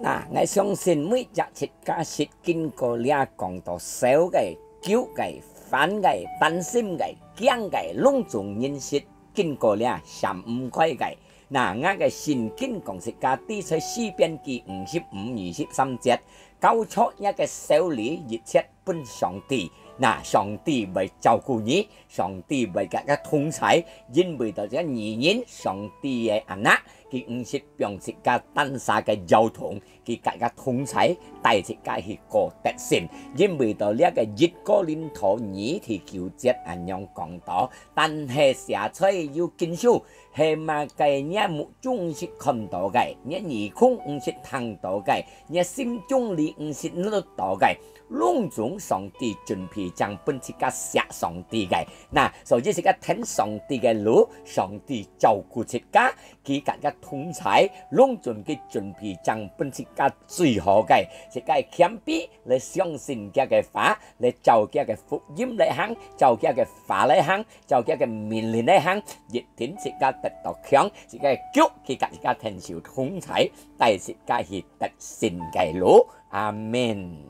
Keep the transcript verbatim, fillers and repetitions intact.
那，𠊎相信每隻自家識經過這講到愁个、憂个、煩个、擔心个、驚个，攏總人識經過這閃毋開个。那，𠊎个聖經講自家知在詩篇記五十五二十三節，交出若个愁慮一切分上帝，那上帝會照顧你，上帝會佮佢同在，因為到這義人，上帝个anak，佢毋識放自家單儕个搖動，佢佮佢同在，帶自家去過得勝。因為到這个一哥林多二第九節恁樣講到，但係寫出有緊守，係麼个若目睭毋識看到个，若耳空毋識聽到个，若心中裡毋識諗到个，攏總上帝準備正分自家惜上帝个。那，所以自家跈上帝个路，上帝照顧自家，佢佮佢同在，攏總佢準備正分自家最好个。自家謙卑來相信佢个話，來照佢个福音來行，照佢个話來行，照佢个命令來行，一定自家得到強，自家个腳，佢佮自家跈手同在，帶自家去得勝个路。阿們。